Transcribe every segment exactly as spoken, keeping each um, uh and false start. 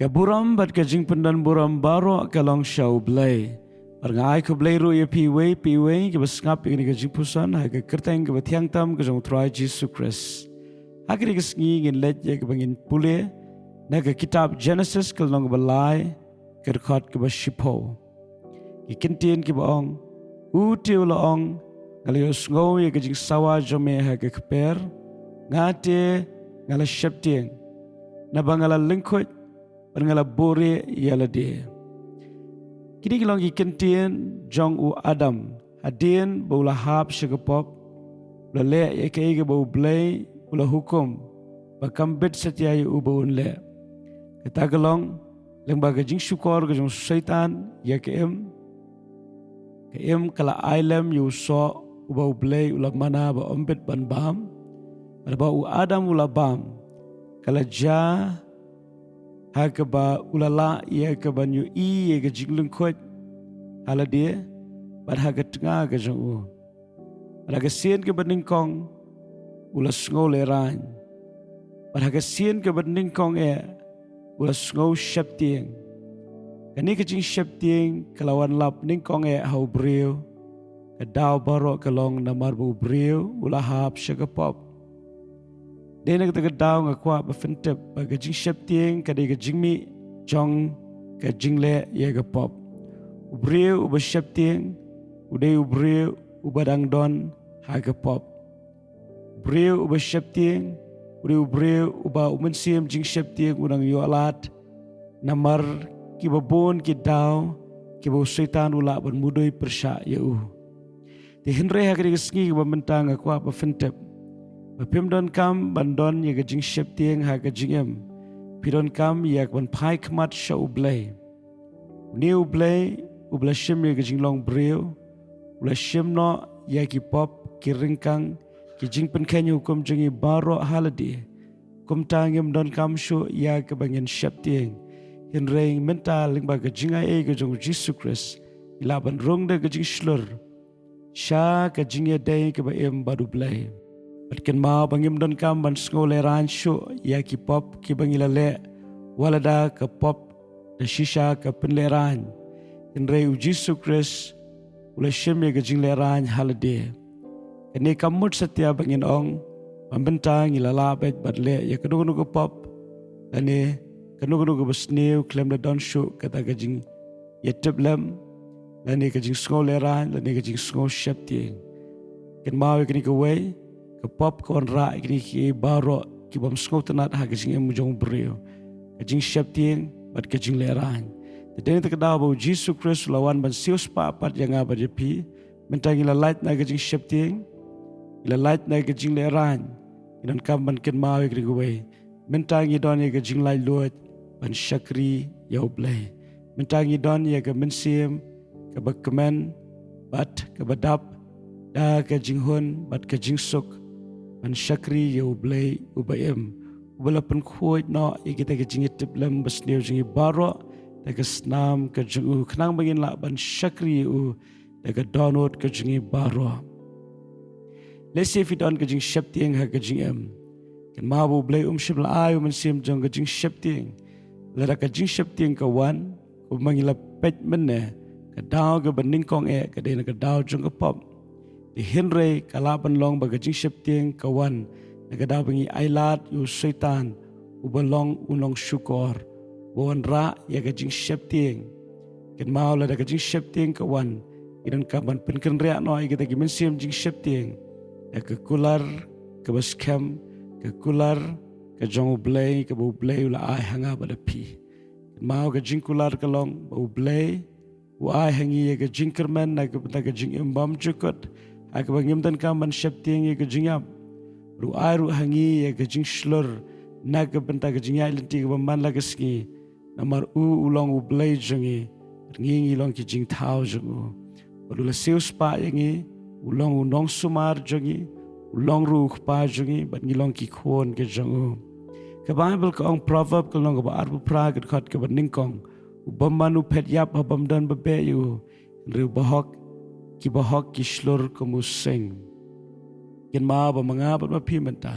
Ka burom bad ka jingpyndonburom baroh ka long sha U Blei. Bad nga ai khublei ruh ïa phi iwei pa iwei kiba sngap ïa kane ka jingpuson ha ka kyrteng kaba thiang tam ka jong U Trai Jisu Khrist. Ha kane ka sngi ngin leit ïa kaba ngin pule na ka kitab Genesis ka lynnong kaba lai, ka dkhot kaba shiphew. Ki kyntien kiba ong, u te u la ong, nga la ïohsngew ïa ka jingsawa jong me ha ka kper, nga te nga la sheptieng, naba nga la lyngkhuid bad nga la buhrieh ïa lade. Kine ki long ki kyntien jong u Adam hadien ba u la hap sha ka pop, u la leh ïa kaei kaba U Blei u la hukum ba kam bit satia ïa u ba un leh. Kata ka long lyngba ka jingshukor ka jong u Soitan ïa ka im. Ka im ka la ai lem ïa u soh uba U Blei u la mana ba ym bit ban bam. Bad haba u Adam u la bam, ka la jia ha kaba u la lah ïa ka ban ïohi ïa ka jinglyngkhuid ha lade bad ha ka tnga ka jong u. Bad ha ka sien kaba nyngkong u la sngew lehraiñ, bad ha ka sien kaba nyngkong eh u la sngew sheptieng. Kane ka jingsheptieng ka la wan lap nyngkong eh ha u briew. Ka daw baroh ka long namar ba u briew u la hap sha ka pop. Dei na kata ka daw nga kwah ba phin tip ba ka jingsheptieng ka dei ka jingmih jong ka jingleh ïa ka pop. U briew uba sheptieng u dei u briew uba dang don ha ka pop. U briew uba sheptieng u dei u briew uba u mynsiem jingsheptieng u dang ïoh lad namar kiba bun ki daw kiba u Soitan u lah ban mudui pyrshah ïa u. Te hynrei ha kane ka sngi kaba mynta nga kwah ba phin tip ba phim donkam ban don ïa ka jingsheptieng ha ka jingim. Phi donkam ïa ka ban phai khmat sha U Blei. Une U Blei uba la shim ïa ka jinglong briew u la shim noh ïa ki pop, ki ryngkang, ki jingpynkheiñ hukum jong ngi baroh ha lade. Kumta ngim donkam shuh ïa kaba ngin sheptieng. Hynrei mynta lyngba ka jingai ei ka jong U Jisu Khrist ngi lah ban rung da ka jingshlur sha ka jingïadei kaba im bad U Blei. Bad kynmaw ba ngim donkam ban sngew lehraiñ shuh ïa ki pop kiba ngi la leh, wat lada ka pop da shisha ka pynlehraiñ. Hynrei U Jisu Khrist u la shim ïa ka jinglehraiñ ha lade. Kane kam mut satia ba ngin ong ba mynta ngi la lah beit ban leh ïa kano kano ka pop lane kano kano kaba sniew khlem da don shuh kata ka jing ïa tip lem, lane ka jingsngew lehraiñ, lane ka jingsngew sheptieng. Kynmaw ïa kane kawei, ka pop ka wanrah ïa kine kiei baroh ki bym sngewtynnat ha ka jingim jong u briew. Ka jingsheptieng bad ka jinglehraiñ. Te dei na kata ka daw ba u Jisu Khrist u la wan ban siewspah pat ïa nga bad ïa phi. Mynta ngi la lait na ka jingsheptieng, ngi la lait na ka jinglehraiñ. Ngi donkam ban kynmaw ïa kane kawei. Mynta ngi don ïa ka jinglaitluid ban shakri ïa U Blei. Mynta ngi don ïa ka mynsiem kaba kmen bad kaba dap da ka jinghun bad ka jingsuk ban shakri ïa U Blei uba im, uba la pynkhuid noh ïa kita ki jingïatiplem basniew jong ngi baroh da ka snam ka jong u, khnang ba ngin lah ban shakri ïa u da ka dohnud ka jong ngi baroh. Lehse phi don ka jingsheptieng ha ka jingim. Kynmaw ba U Blei um shym la ai u mynsiem jong ka jingsheptieng. Lada ka jingsheptieng ka wan, kumba ngi la peit mynne, ka daw kaba nyngkong eh ka dei na ka daw jong ka pop. Te hynrei ka lah ban long ba ka jingsheptieng ka wan na ka daw ba ngi ailad ïa u Soitan, uba long u nongshukor, uba wanrah ïa ka jingsheptieng. Kynmaw lada ka jingsheptieng ka wan, ngi donkam ban pynkynriah noh ïa kita ki mynsiem jingsheptieng da ka kular kaba skhem, ka kular ka jong U Blei, kaba U Blei u la ai ha nga bad ha phi. Kynmaw ka jingkular ka long ba U Blei u ai ha ngi ïa ka jingkyrmen na ka bynta ka jingim bymjukut ha kaba ngim donkam ban sheptieng ïa ka jingïap. Bad u ai ruh ha ngi ïa ka jingshlur na ka bynta ka jingïaid lynti kaba man la ka sngi. Namar u u long U Blei jong ngi, bad ngi ngi long ki jingthaw jong u. Bad u la siewspah ïa ngi, u long u nongsumar jong ngi, u long ruh u kpa jong ngi, bad ngi long ki khun ki jong u. Ka Baibl ka ong, Proverb ka lynnong kaba arphew phra ka dkhot kaba nyngkong, u bymman u phet ïap ha bym don ba beh ïa u, hynrei u bahok, ki bahok ki shlur kum u sing. Kynmaw ba ma nga bad ma phi mynta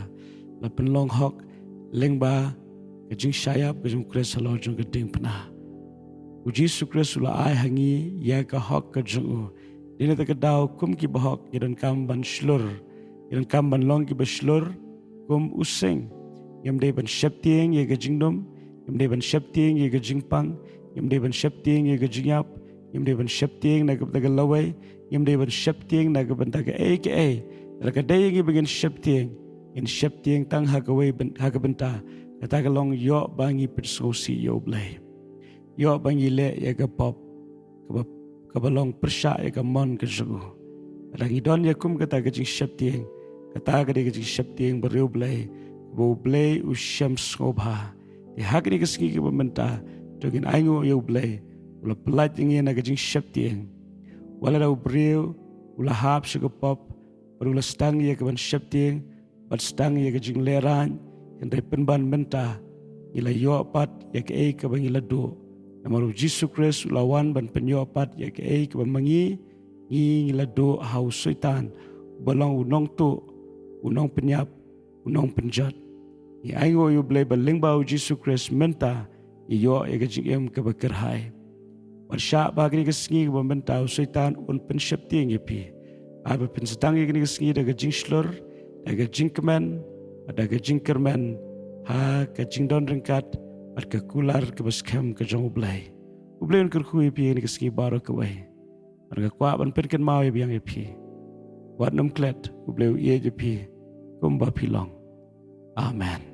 la pynlong hok lyngba ka jingshah ïap ka jong u Khrist halor jong ka diengphna. U Jisu Khrist u la ai ha ngi ïa ka hok ka jong u. Dei na kata ka daw kum ki bahok ngi donkam ban shlur, ngi donkam ban long ki ba shlur kum u sing. Ngim dei ban sheptieng ïa ka jingdum, ngim dei ban sheptieng ïa ka jingpang, ngim dei ban sheptieng ïa ka jingïap, ngim dei ban sheptieng na ka bynta ka lawei, ngim dei ban sheptieng na ka bynta kaei kaei. Lada ka dei ïa ngi ba ngin sheptieng, ngin sheptieng tang ha kawei byn-, ha ka bynta, kata ka long ïoh ba ngi pynsngewsih ïa u Blei. Ïoh ba ngi leh ïa ka pop kaba, kaba long pyrshah ïa ka mon ka jong u. Lada ngi don ïa kum kata ka jingsheptieng, kata ka dei ka jingsheptieng ba riewblei, kaba u Blei u shem sngewbha. Te ha kane ka sngi kaba mynta, to ngin ainguh ïa u Blei, u la pyllait ïa ngi na ka jingsheptieng. Wat lada u briew u la hap sha ka pop, bad u la sdang ïa ka ban sheptieng, bad sdang ïa ka jinglehrain, hynrei pynban mynta ngi la ïoh pat ïa kaei kaba ngi la duh. Namar u Jisu Khrist u la wan ban pynïoh pat ïa kaei kaba ma ngi, ngi, ngi la duh ha u Soitan, uba long u nongtuh, u nongpynïap, u nongpynjot. Ngi ainguh ïa u Blei ba lyngba u Jisu Khrist mynta, ngi ïoh ïa ka jingim kaba kyrhai. Bad shah ba ha kane ka sngi kaba mynta u Soitan un pynsheptieng ïa phi. Bad ba phin sdang ïa kane ka sngi da ka jingshlur, da ka jingkmen, bad da ka jingkyrmen, ha ka jingdon ryngkat, bad ka kular kaba skhem ka jong u Blei. U Blei un kyrkhu ïa phi ha kane ka sngi baroh kawei. Bad nga kwah ban pynkynmaw ïa biang ïa phi. Wat nym klet, u Blei u ïeit ïa phi, kumba phi long. Amen.